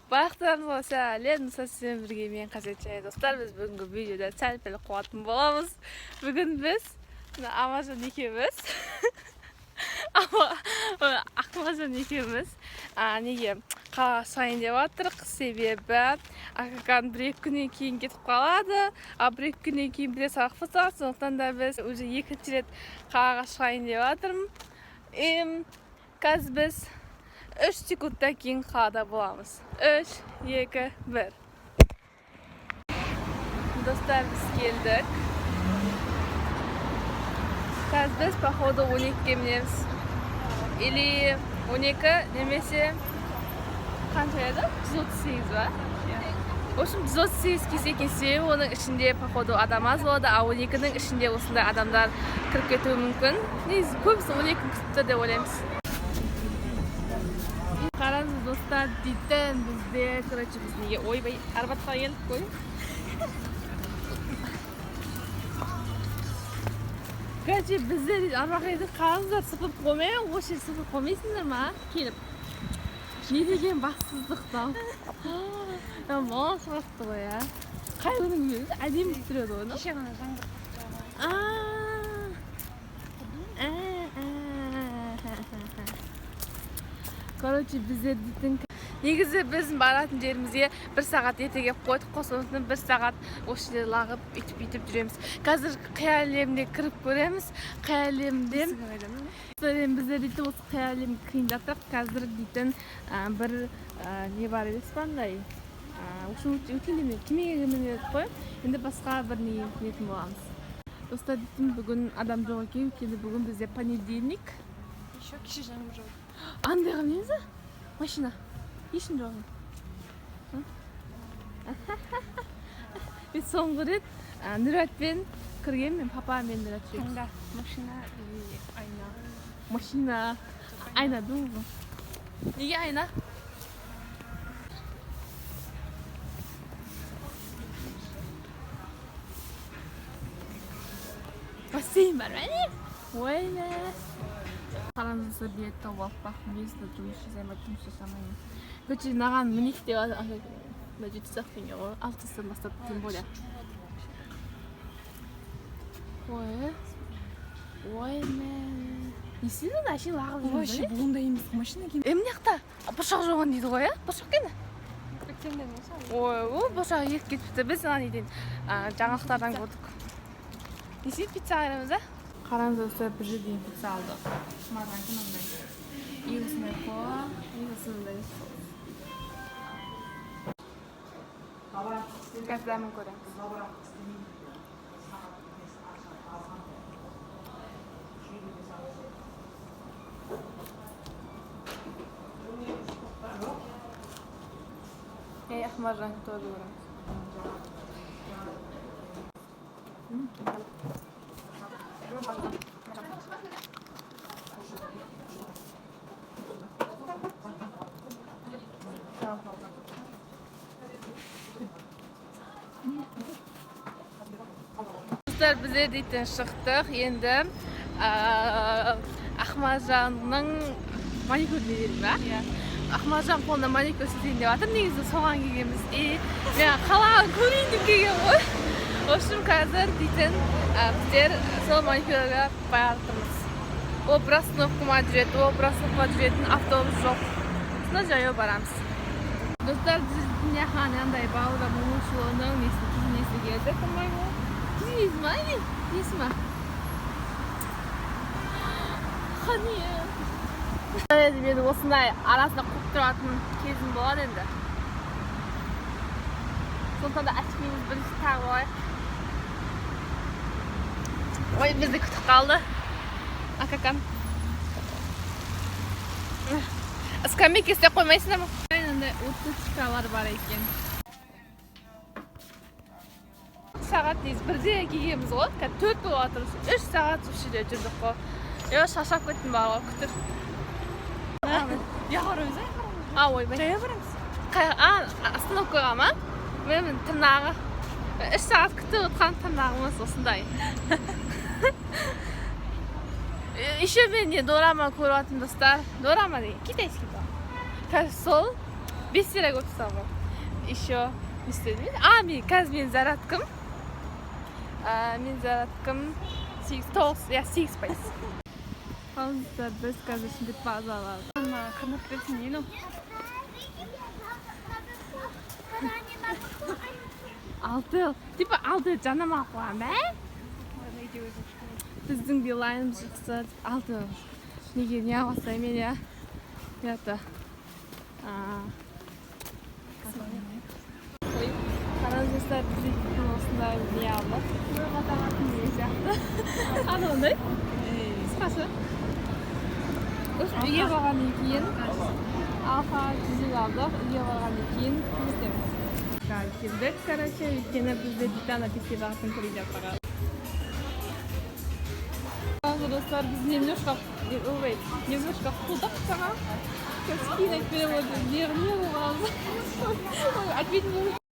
Барлықтарыңызға сәлем, достар, сіздермен бірге мен, Қасиет және достар, біз бүгінгі видеода сәл-пәл қуатын боламыз. Бүгін біз мына Амажан екеуміз Ақмажан екеуміз неге қалаға шығайын деп жатырық, себебі Акакан 1-2 күннен кейін кетіп қалады, а 1-2 күннен кейін бізде сабақ басталады, сондықтан да біз уже екінші рет қалаға шығайын деп жатырмын. Қазір біз 3 секундтан кейін қалада боламыз. 3, 2, 1. Достар, біз келдік. Қазір біз, походу, 12-ге мінеміз. Или 12 немесе қанша еді? 138 ба? В общем, 138 келсе екен, себебі оның ішінде, походу, адам аз болады, а 12-нің ішінде осындай адамдар кіріп кетуі мүмкін. Негізі көбісі 12 күтіп тұр деп ойлаймыз. Қараңыз, достар, дейтін бізде, короче, біз неге, ойбай, Арбатқа келдік қой. Короче, бізде дейді Арбатқа келдік, қараңыздар, сыпырып қоймай, осы жерді сыпырып қоймайсыңдар ма? Келіп. Не деген бассыздық мынау. Мал шығарыпты ғой, а. Қай күні келеміз? Әдемі болып тұрады ғой, Кеше ғана жаңбыр. Короче, біздер дейтін негізі біздің баратын жерімізге 1 сағат ерте келіп қойдық қой, сондықтан 1 сағат осы жерде лағып үйтіп бүйтіп жүреміз. Қазір Қия әлеміне кіріп көреміз. Қия әлемде біздер дейтін осы Қия әлемге кірейін жатырық. Қазір дейтін бір не бар емес па андай? Осы өткенде мен кемеге мініп едік қой. Енді басқа бір неге мінетін боламыз. Достар, дейтін бүгін адам жоқ екен, өйткені бүгін бізде понедельник. Еще кеше жаңбыр жауды. Андайға мінеміз ба? Машина. Ешкім жоқ. Мен соңғы рет Нұратпен кіргенмін, мен папа мен Нұрат жүреміз. Таңда машина и айна. Машина. Айна деймін ғой. Неге айна? Бассейн бар ма не? Ой, мә. Қараңыздар, билет тауып алып бақтым. Негізі жұмыс жасаймын ба, жұмыс жасамаймын. Короче, мынаған мінейік деп жатыр. Мына 700-ақ теңге ғой. 600-тан бастап, тем более. Ой. Ой, мә. Не істейді ана, әшейін лағып жүрміз Вообще ба, не? бұл ондай емес, машина екен. Мына жақта бұршақ жауған дейді ғой, а? Бұршақ екен? Ой, ол бұршақ еріп кетіпті. Біз ана неден, жаңалықтардан көрдік. Не істейді, пицца айырамыз, а? Қараңыз, достар, бір жерден пицца алдық. Маған мынандай. И осындай кола, и осындай соус. Қазір дәмін көреміз. Ей, Ақмаржан тоже көреміз. Достар, біздер дейтін шықтық. Енді Ақмаржанның маникюр берейін ба? Иә. Ақмаржан қолына маникюр істетейін деп жатыр. Негізі соған келгенбіз. И мен қаланы көрейін деп келген ғой. В общем, қазір дейтін біздер сол маникюрге бара жатырмыз. Ол бір остановкаға жүреді, ол бір остановкаға жүретін автобус жоқ. Сонда жаяу барамыз. Достар, біз мына андай Бауыржан Момышұлының несі, кесенесі келдік, по-моему. Кесенесі ма, не? Несі ма? Қане? Енді мен осындай арасында қуып тұратын кезім болады енді. Сондықтан да очкиімізді бірінші тағып алайық. Ой, бізді күтіп қалды. Акакан. Скамейка істеп қоймайсыңдар ма? Мынандай уточкалар бар екен. Сағат негізі бірде келгенбіз ғой. Қазір 4 болып жатыр. 3 сағат осы жерде жүрдік қой. Шаршап кеттім бар ғой, күтіп. Я барамыз, а? А, ойбай. Жаяу барамыз. Остановкаға ма? Міне тырнағы. 3 сағат күтіп отқан тырнағымыз осындай. Еще мен не дорама көріп жатырмын, достар. Дорама деген китайский дорама. Қазір сол 5 лира көріп тастағанмын. Еще не істедім мен? А, мен қазір менің зарядкам. Менің зарядкам 8, 9, иә, 8%. Қараңыздар, біз қазір Шымкент базарға. Маған қанат берсін, не мынау? Алты, типа алты жанама қоямын ба? Ладно, үйде өзім кішкене. Біздің Билайнымыз жақсы. Алты неге не алсам мен, иә? Это. Ой, қараңыздар, біз дейтін осындай не алдық. Ойға тағатын не сияқты. Анандай. Қысқасы. Осы үйге барғаннан кейін алқа 150 алдық. Үйге барғаннан кейін не істейміз? Келдік, короче, өйткені бізде Титана песте жағатын көрейін деп қалған. Достар, біз немножко, ой, немножко қудық жаңа. Қазір кейін айтып беремін, не болғанын. Ой, айтпайтын.